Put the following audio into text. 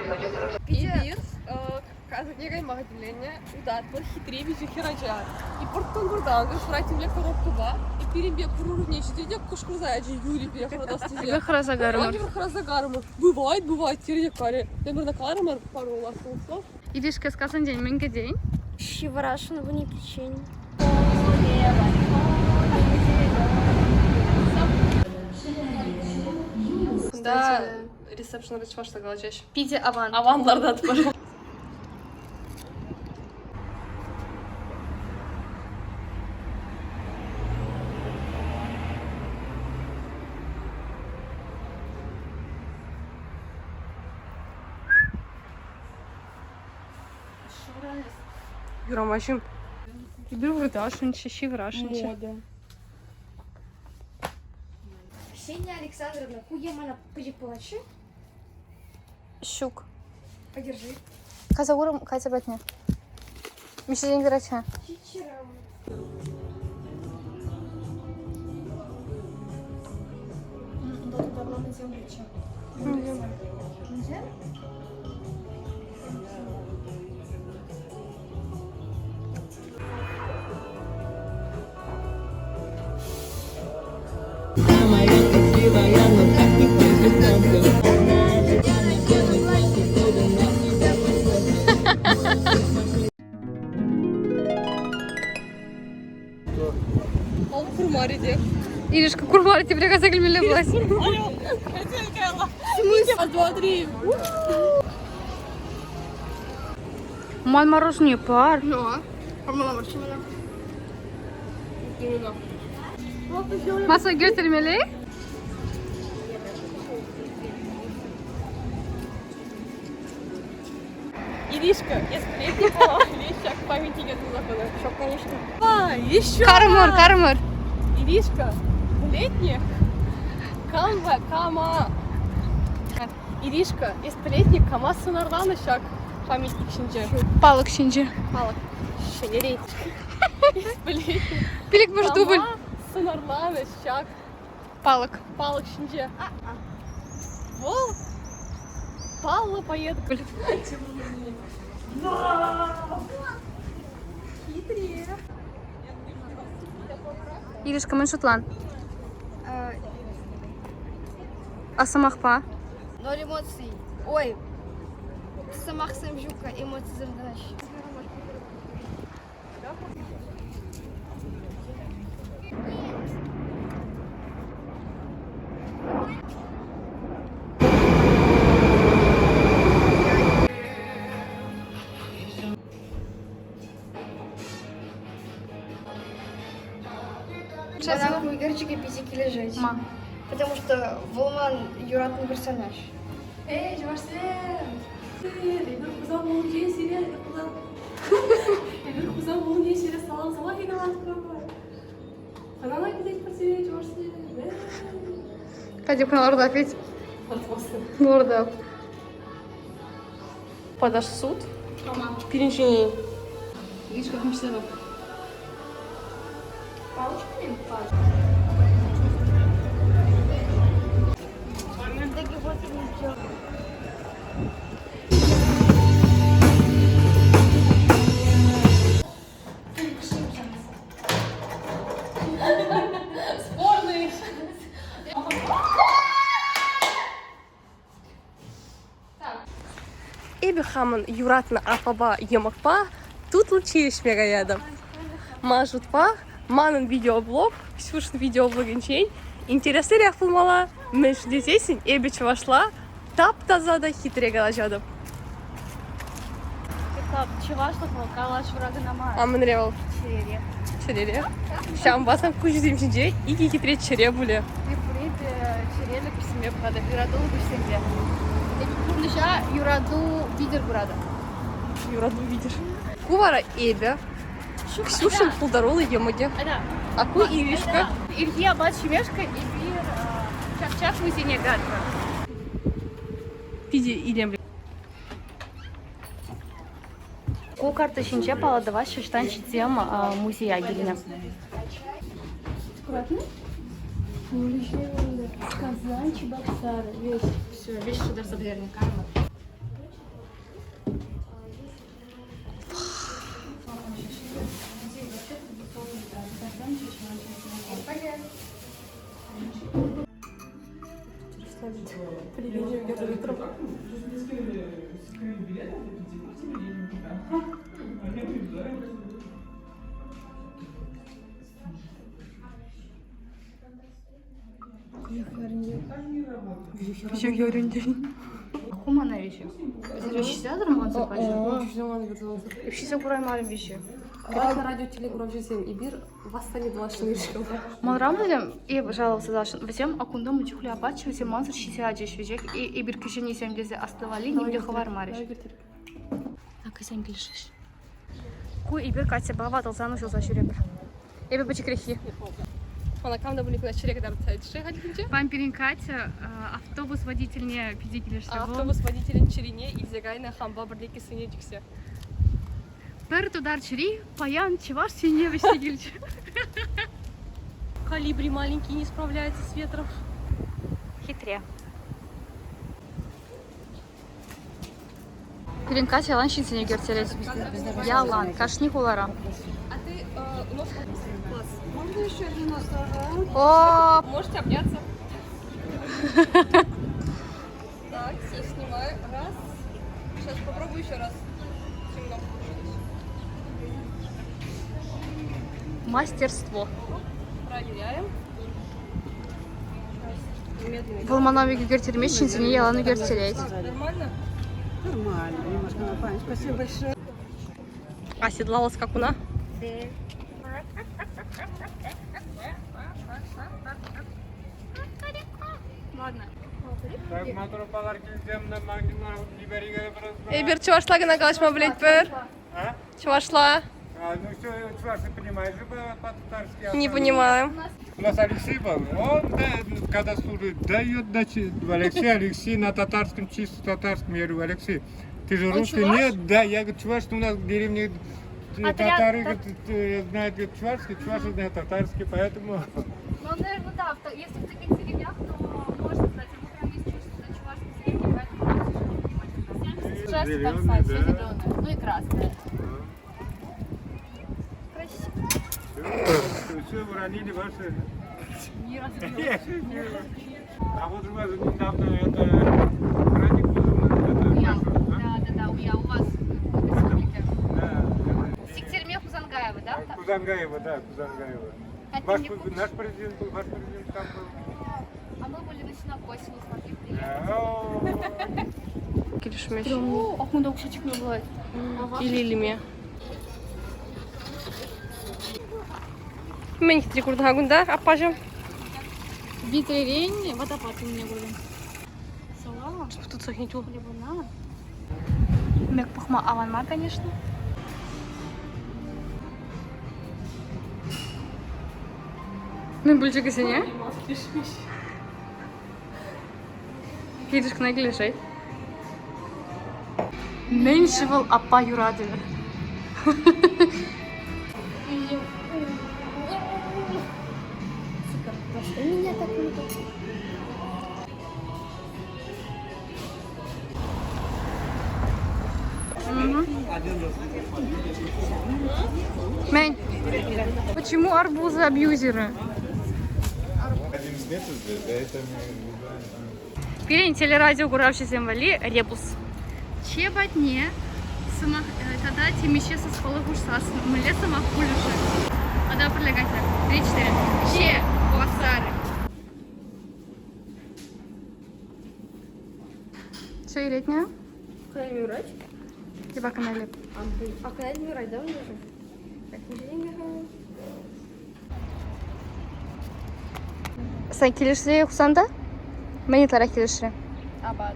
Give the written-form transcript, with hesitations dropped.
Эпир Казане кайма хатӗрленнӗ. Утатпӑр хитре виҫӗ хӗрача. И пӑрттан-пӑртан кӑшкӑрать темле коробкӑпа. И пирӗнпе пур уровне ҫитет те кӑшкӑрса ячӗ Юрий пире хӑратас тесе. Эпир хӑраса карӑмӑр. Эпир хӑраса карӑмӑр. Бывает, бывает, терӗ карӗ. Тепӗр карӑмӑр пару ласслӑ. Иришка сказан день мӗн кӗтен? Ҫывӑрасшӑн вуникиччен. Кунта ресепшенра чӑвашла калаҫаҫ. Питӗ аван. Аван лартатпӑр. Юрамаҫҫӗ. Эпир выртасшӑнччӗ, ҫывӑрасшӑнччӗ. Мода. Ксения Александровна, ку е мана пӗчӗк пулать-ши? Ҫук. Подержи. Кайса курӑм, Катя патне. Миҫесен кӗрет-ха? Чичерам. Ол курмарӗ те. Иришка курмарӗ тепре кайса килмелле пулать. Раз, два, три. Ман мороженое пар. Masa götürmeli. Иришка, я сплетникова, ҫак памятнике туса хунӑ. Ҫок, конечно. А, еще Кармӑр, кармӑр. Иришка, сплетник, кама, кама. Иришка, сплетник, кама сӑнарланӑ ҫак памятник ҫинче? Палӑк ҫинче. Палӑк. Ҫӗнӗрен. Сплетник. Пилӗкмӗш дубль. Кама сӑнарланӑ ҫак Палӑк. палӑк ҫинче? Вӑл паллӑ поэт. Хитре. Иришка, мӗн шутлан? А сӑмахпа? Ноль эмоций. Ой, сӑмахсем ҫук, эмоцисем тӑраҫҫӗ. Мана ку ӳкерчӗкӗ питӗ килӗшет. Ма. Потому что вӑл ман юратнӑ персонаж. Эй, чӑвашсем! Эпир Хусан хулинче сире Эпир Хусан хулинче сире салам сӑмахӗ калатпӑр. Хӑнана килетпӗр сире, чӑвашсем. Катя лордап ведь. Лордап. Подашь в суд? Пирӗн ҫине. Видишь, как мечтала. Палочками? Спорный. Эпӗ хамӑн юратнӑ аппапа йӑмӑкпа тутлӑ чей ӗҫме каятӑп. Ман шутпа, манӑн видеоблог Ксюшӑн видеоблогӗнчен интереслӗрех пулмалла, мӗншӗн тесессӗн эпӗ чӑвашла тап-таса та хитре калаҫатӑп. Чӑвашлӑх вӑл калаҫура кӑна мар. А мӗнре вӑл? Чӗрере. Чӗрере. Ҫавӑнпа сан куҫусем ҫинче икӗ хитре чӗре пулӗ. Пурин те чӗреллӗ куҫсемпе пӑхатӑп, юратуллӑ куҫсемпе. Эпӗ пурнӑҫа юрату витӗр куратӑп. Юрату витӗр. Ку вара эпӗ. Ксюшӑн пултаруллӑ йӑмӑкӗ. А ку Иришка. Ирхи апат ҫимешкӗн эпир чак-чак музейне кайрӑмӑр. Питӗ илемлӗ. Ку карта ҫинче палӑртӑва ҫӑҫтан ҫитсем музея килнӗ. Казань, Чебоксары, весь. Все, весь шедевр пӗтернӗ. ӳкерсе тӑрӑм. Ку мана виҫӗ. Виҫсе ман Виҫсе кураймарӑм виҫӗ. Радио телекуравҫӑсем эпир восстание тӑвасшӑн решил. Манран вӗсем, эп жаловаться тӑвасшӑн, вӗсем акунта мӗн чухлӗ апатчӗ, вӗсем мансӑр ҫисе ачӗҫ веҫех, эпир кӗҫӗннисем тесе астӑвали ним те хӑвармарӗҫ. Акӑсем килӗшӗҫ. Ку эпир Катьӑпа ватӑлсан уҫӑлса ҫӳрепӗр. Эпӗ пӗчӗкреххи. Мана кам та пулин куна чӗре кӑтартса ячӗ хальхинче. Пан пирӗн Катя автобус водительне питӗ килӗшрӗ. Автобус водителӗн чӗрине илсе кайнӑ хампа пӗрле кӗсьене чиксе. Пӗр тутар чӗри паян чӑваш ене вӗҫсе килчӗ. Колибри маленький не справляется с ветром. Хитре. Пирӗн Катя ялан ҫынсене ӳкерттерет. Ялан, кашни хулара. А ты у нас класс. Можно еще один массаж? О, Можете обняться. Так, все снимаю. Раз. Сейчас попробую еще раз. Темно получилось. мастерство. Проверяем. Сейчас. Медленно. Вӑл мана ӳкерттермест, ҫынсене ялан ӳкерттерет. Нормально? Нормально, немножко на память. Спасибо большое. Оседлала скакуна. Ладно. Эпир чӑвашла кӑна калаҫма пӗлетпӗр. А? Чӑвашла. А, ну все, чуваши понимаешь же по-татарски. Не понимаем. У нас Алексей был, он, да, когда служит, дает, значит, Алексей, Алексей на татарском, чисто татарском. Я говорю, Алексей, ты же Он русский? чуваш? Нет, да, я говорю, чуваш, у нас в деревне Отряд татары тат- говорит, знают говорит, чувашский, чуваши знают татарский, поэтому... Ну, наверное, да. Если в таких деревнях, то можно знать. А мы прям есть чувство, что чувашские деревни, поэтому тяжело понимать. Зелёный, да. зеленое, ну и красное. Все, все уронили ваши... Не разбилось. А вот у вас недавно это праздник был, это Уяв. ваша, а? Да, да, да, уяв у вас в республике. Да, это- Сиктерме Хузангаева, да? там? Кузангаева, да, Кузангаева. Хотим Ваш, не купить. наш президент был, ваш президент там был. А мы были на Синокосе, не смогли приехать. Да. О, Килӗшмест. О, акунта укҫа чикме пулать. Или-илме. Мӗн хитре куртӑн кунта, аппаҫӑм? Витререн водопад у меня курдым. Салава. Тут сохнет. Либо Мек пӑхма аван мар, конечно. Мӗн пулчӗ кӗсене? Килӗш кӑна килӗшет. Мӗн-ши вӑл аппа юратӑвӗ? За что меня так любят? Мэнь, почему арбузы абьюзеры? 11 лет здесь, да, это мы... Пирӗн телерадио куравҫӑсем валли ребус. Че патне сӑмах тата темиҫе сасхолӑ хушсассӑн мӗнле сӑмах пулӗ-ши? Ата пӗрле кайса. Три, четыре. Че басары. Все, илетне? Куда Хіба каналі. А куда мирать, да, уже? Так, не Сан килӗшсе хусанта? Мӗн ытларах килӗшрӗ? Абат.